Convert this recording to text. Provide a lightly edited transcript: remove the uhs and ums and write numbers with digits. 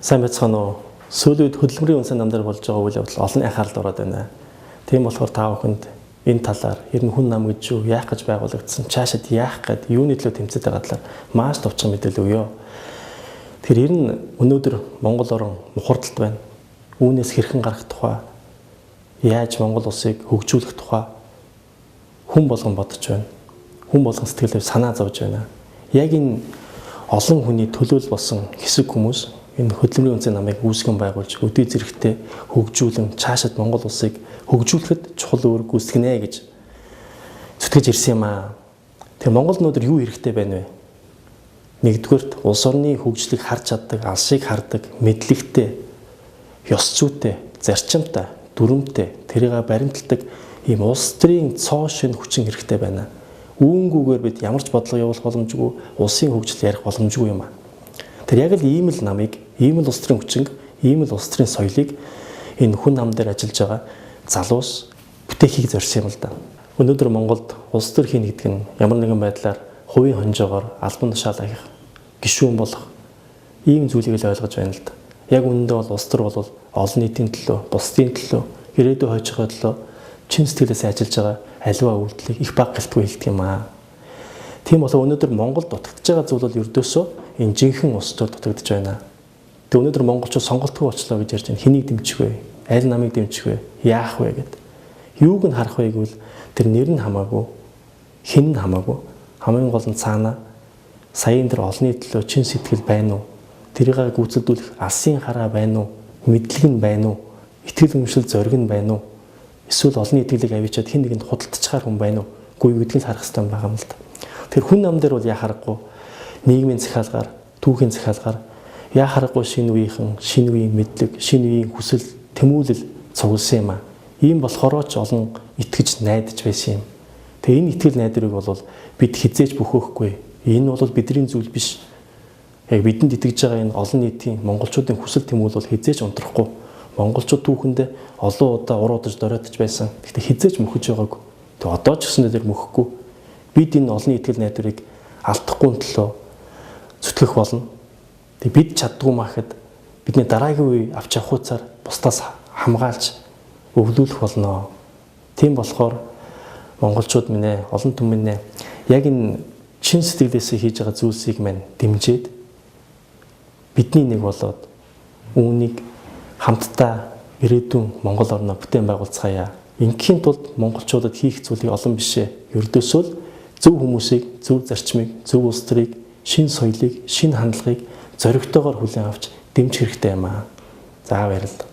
Сайн байцгаана уу? Сүүлийн үед хөдөлмөрийн үндэсний нам дээр болж байгаа үйл явдал олон анхааралд ороод байна. Тийм болохоор та бүхэнд энэ талаар ер нь хүн нам гэж юу, яах гэж байгуулагдсан, цаашид яах гээд юуны төлөө тэмцээд байгаа талаар маш товчхон мэдээлэл өгье. Тэгэхээр ер нь өнөөдөр Монгол орон мухардалд байна. Үүнээс хэрхэн гарах тухай, яаж Монгол улсыг хөгжүүлэх тухай хүн болгон бодож байна. Хүн болгон сэтгэлээр санаа зовж байна. Яг энэ олон хүний төлөөл болсон хэсэг хүмүүс энэ хөдөлмөрийн үндэсний намыг үүсгэн байгуулж өдий зэрэгтэй хөгжүүлэн цаашид Монгол улсыг хөгжүүлэхэд чухал үүрэг гүйцэтгэнэ гэж зүтгэж ирсэн юм аа. Тэгээ Монгол өнөөдөр юу хэрэгтэй байна вэ? Нэгдүгээрт улс орны хөгжлийг харж чаддаг, алшийг хардаг, мэдлэгтэй, ёс зүйтэй, зарчимтай, дүрмтэй, тэрийг баримталдаг ийм улс төрийн цоо шинэ хүчин хэрэгтэй байна. Үүнгүүгээр бид ямар ч бодлого явуулах боломжгүй, улсын хөгжил ярих боломжгүй юм аа. Тэр яг л ийм л намыг, ийм л улс төрийн хүчинг, ийм л улс төрийн соёлыг энэ хүн нам дээр ажиллаж байгаа залуус бүтээхийг зорьсон юм л да. Өнөөдөр Монголд улс төр хийнэ гэдэг нь ямар нэгэн байдлаар хувийн хонжоогоор албан тушаал ахих, гишүүн болох ийм зүйлийг л ойлгож байна л да. Яг үнэндээ бол улс төр бол олон нийтийн төлөө, бусдын төлөө, ирээдүйн хойчхой төлөө чин сэтгэлээс ажиллаж байгаа аливаа үйлдэлийг их баг гэлтгүй хэлдэг юм аа. Тийм болохоор өнөөдөр Монголд дутагдж байгаа зүйл бол ердөөсөө энэ жинхэнэ улс төр дутагдж байна. Тэг өнөөдөр монголчууд сонголтгүй болчлоо гэж ярьж байна. Хэнийг дэмжих вэ? Аль намыг дэмжих вэ? Яах вэ гэд. Юуг нь харах вэ гэвэл тэр нэр нь хамаагүй, хэн нь хамаагүй. Хамгийн гол нь цаана саяын тэр олонний төлөө чин сэтгэл байна уу? Тэрийг гүйцэлдүүлэх алсын хараа байна уу? Мэдлэг нь байна уу? Итгэл үнэмшил зориг нь байна уу? Эсвэл олонний итгэлийг авчиад хэн нэгэнд худалдчихаар хүн байна уу? Гүй гэдгийг л харах хэрэгтэй байгаа юм л да. Тэр хүн нам дээр бол яа харахгүй нийгмийн захиалгаар, түүхийн захиалгаар яа харахгүй шинэ үеийнхэн, шинэ үеийн мэдлэг, шинэ үеийн хүсэл, тэмүүлэл цугласан юм аа. Ийм болохоор ч олон итгэж найдаж байсан юм. Тэгээ энэ итгэл найдварыг бол бид хизээж бөхөөхгүй. Энэ бол бидний зүйл биш. Яг бидэнд итгэж байгаа энэ олон нийтийн монголчуудын хүсэл тэмүүлэл бол хизээж унтрахгүй. Монголчууд түүхэндээ олон удаа уруудаж доройтож байсан. Гэхдээ хизээж мөхөж байгаагүй. Тэгээ одоо ч гэсэн тэр мөхөхгүй. Бид энэ олон итгэл найдварыг алдахгүй төлөө зүтгэх болно. Тэг бид чаддгүй махад бидний дараагийн үе авч явах хугацаар бусдаас хамгаалж өвлүүлэх болно. Тийм болохоор монголчууд минь ээ, олон түмэн минь ээ, яг энэ чин сэтгэлээсээ хийж байгаа зүйлсийг мань дэмжиж бидний нэг болоод үүнийг хамтдаа ирээдүйн Монгол орноо бүтээн байгуулцгаая. Ингээхийн тулд монголчуудад хийх зүйлийг олон бишээ. Ердөөсөө л зөв хүмүүсийг, зөв зарчмыг, зөв улс төрийг, шинэ соёлыг, шинэ хандлагыг зоригтойгоор хүлээн авч дэмжих хэрэгтэй юм аа. За баярлалаа.